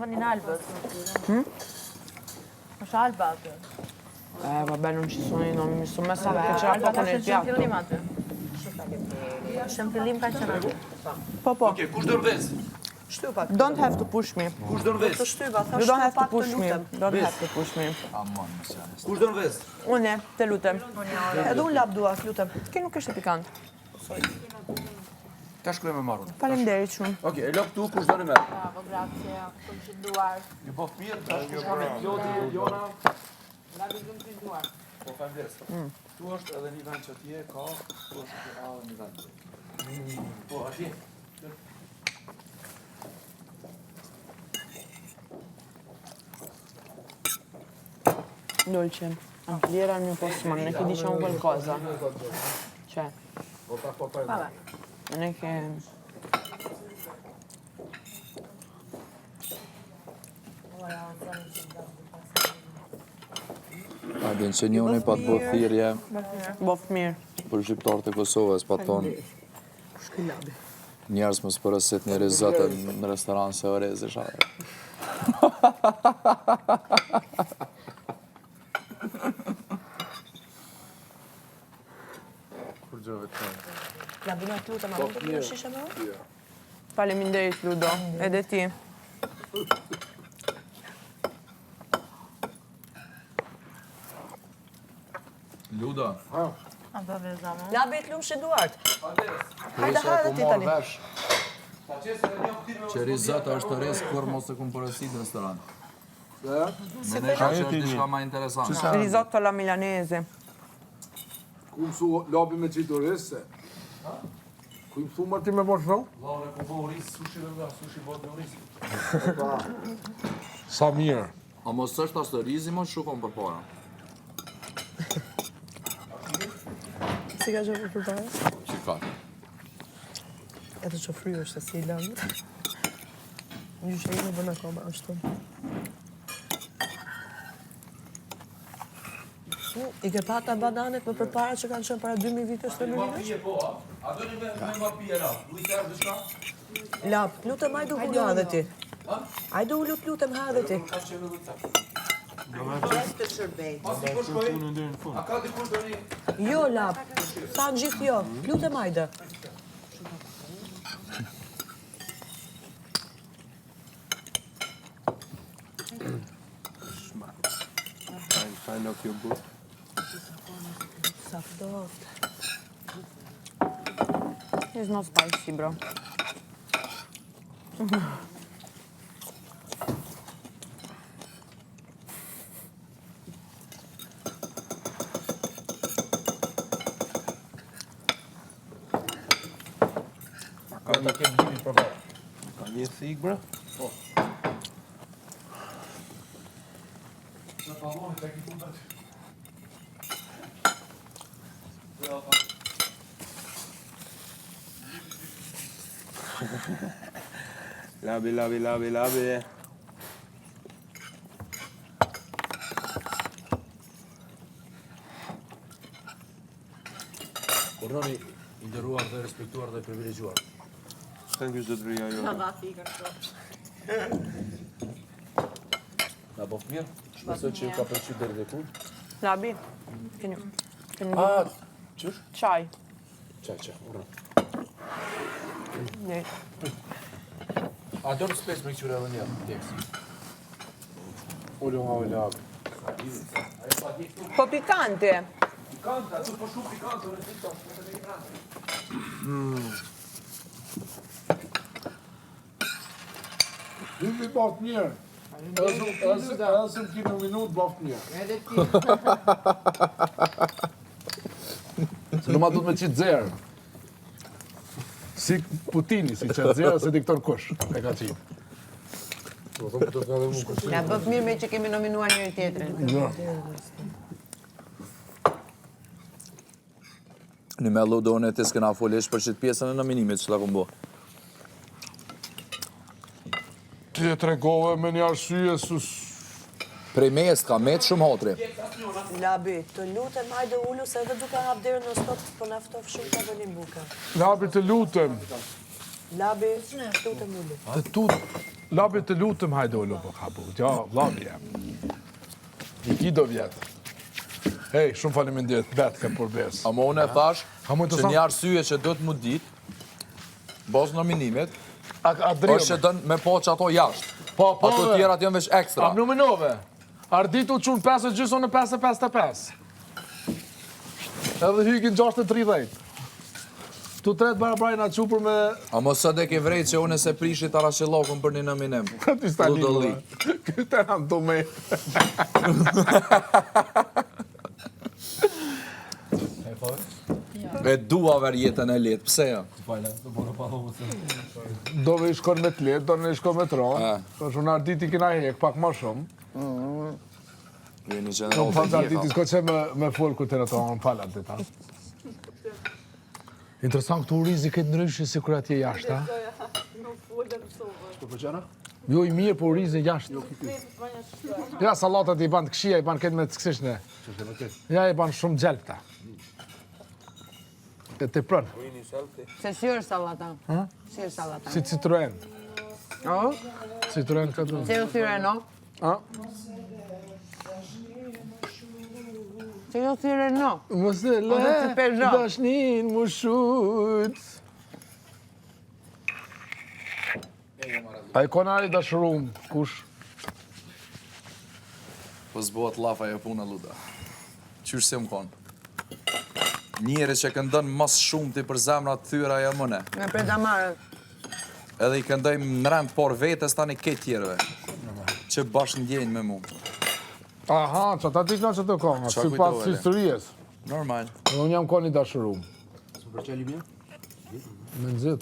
vendin e Albës. Hm? Është Alba aty. Eh, vabbè, non ci sono i nomi, mi sono messa perché c'era Alba poco ka nel qenë që në fillim piatto. aty. Që në fillim ka qenë aty. Po, po. Okej, kush don vezë? Shty pak. Don't have to push me. Kush don Të vezë? shtyva, tha You don't shty have to pak të push me. lutem. Don't have to push me. Aman, mos janë. Kush don vezë? Une, të lutem. Edhe unë lap dua, lutem. Kjo nuk është e pikant. Ta shkruaj me marrun. Faleminderit shumë. Okej, e lo këtu kush don e merr. Bravo, grazie. Të gjithë duar. Ju bëf mirë, tash kush ka me Klodi, Eliona. Po faleminderit. Këtu është edhe një vend që atje ka, këtu është edhe një vend. Po atje. Dolce, anche lì era il mio posto, ma non è che diciamo qualcosa. Cioè, Vabbè. non è che... A din që njoni pa të bo thirrje Bof mirë. për shqiptarët e Kosovës, pa thonë njerëz mos porosit një risotto në restoran se orezi share. Kur gjove të Labi na të lutem, a mund të më shishe më? Faleminderit Ludo, edhe ti. Luda, A do veza më? Labi të lumshi duart. Hajde Presa hajde ku ti marr tani. vesh që risotto është oriz kur mos e kum porosit në restoran. Se? Më që është diçka më interesante. Risotto alla milanese. Ku mësu labi me qitë oriz se? Ku i mësu më ti me bo shumë? Valla, ku bo oriz, sushi dhe nga, sushi bëhet me oriz. Sa mirë. A mos është as orizi më shukon përpara. Si ka gjë për përpara? Si ka? Edhe që fry është se si i lëndë. Gjyshe ime bën akoma ashtu. Mm, I ke pa ata bananet më përpara që kanë qenë para 2000 vitesh, 3000 vitesh? Pije po, a? A doni me me marr pije la? Duhet të jap diçka? Lap, lutem hajde u ulu edhe ti. Hajde ulu të lutem ha edhe ti. Pasi po shkoj. A ka dikush doni? Jo, lap, thanë gjithë jo, lutem hajde. I'm fan of your book. Sa ftohtë. It's not spicy, bro. Ka ta kem limin përpara. Ka një thikë, bre? Në palloni tek i fund aty. Labi, labi, labi, labi. Urnoni i nderuar dhe respektuar dhe privilegjuar. Thank you, zotëria jote. Na bëf mirë. Shpresoj që ju ka pëlqyer deri diku. Labi, keni keni A, qysh? çaj. Çaj, çaj, urno. Ne. A do të spes me këqyre edhe një tekst? Ulu ha, labi. Po pikante. Pikante, aty po shumë pikante, unë e di tash, mos e me i Hypi baft mirë. Edhe së- edhe së- edhe së më ki në minut baft mirë. Edhe ti. Se nuk ma du të me qitë zerë. Si Putini, si qetë zerë, se dikton kush. E ka qitë. Do thonë këtë ka dhe mu kush. Na bëf mirë me që kemi nominuar njëri tjetrin. Jo. Një me Ludo unë e ti s'kena fol hiç për qitë pjesën e nominimit që ta kom bo. Ti e tregove me një arsye sus... Prej meje s'ka met shumë hatri. Labi, të lutem hajde ulu se edhe duke hap derën në stop, po na ftof shumë tavolinë buka. Labi të lutem. Labi, të lutem ulu. Të tut. Labi të lutëm hajde ulu, po ka bu. Ja, labi jam. I ki do vjetë. Hej, shumë faleminderit, bet ke për besë. Ama unë e thash Ka mund të që tham- një arsye që duhet mu dit, bazë nominimit, A, a drio është që dën me po që ato jashtë. Po, po, Ato ve. tjerat janë veç ekstra. A më nominove? Ardit u qunë 5 e gjysë, unë 5 e 55. Edhe hykin 6 e 30. Tu tret barabari na çu për me... A mos sot e ke vrejt që unë se prishit Arashillakun për një nominim. Ty s'ta një, Ludolli. Këtë na do me... E dua ver jetën e lehtë, pse jo? Do ve i shkon me të lehtë, do në i shkon me të ronë. A. Po shumë Arditi kena hek, pak ma shumë. Ju jeni Në gjeneral më falë të Arditi, gjitha. s'ka që me, me folë kur të në tonë, më falë Ardita. Interesant këtu orizi këtë ndryshe si kur atje jashtë, a? Jo i mirë, po orizi jashtë. Ja, sallatat i ban të këshia, i ban këtë me të kësishne. Ja, i ban shumë gjelpta. E të prën, Se si është sallata? Si është sallata? si Citroen. O? Citroen këtë. Se ju si Renault? A? Se ju si Renault? Mos e le, Ose si Peugeot. dashnin mu shut. A i konari dashurum, kush? Po s'bohet llafa e puna luda. Qysh si më konë? Njeri që këndon mas shumti për zemra të thyra jam unë. Me pre damarët. Edhe i këndoj në rend por vetes tani këtë tjerëve. Që bashkë ndjejnë me mu. Aha, që ta dikna që të konga, Qa si pas kujtove, le? histories. Normal. Dhe unë jam koni dashurum. Me nëzit.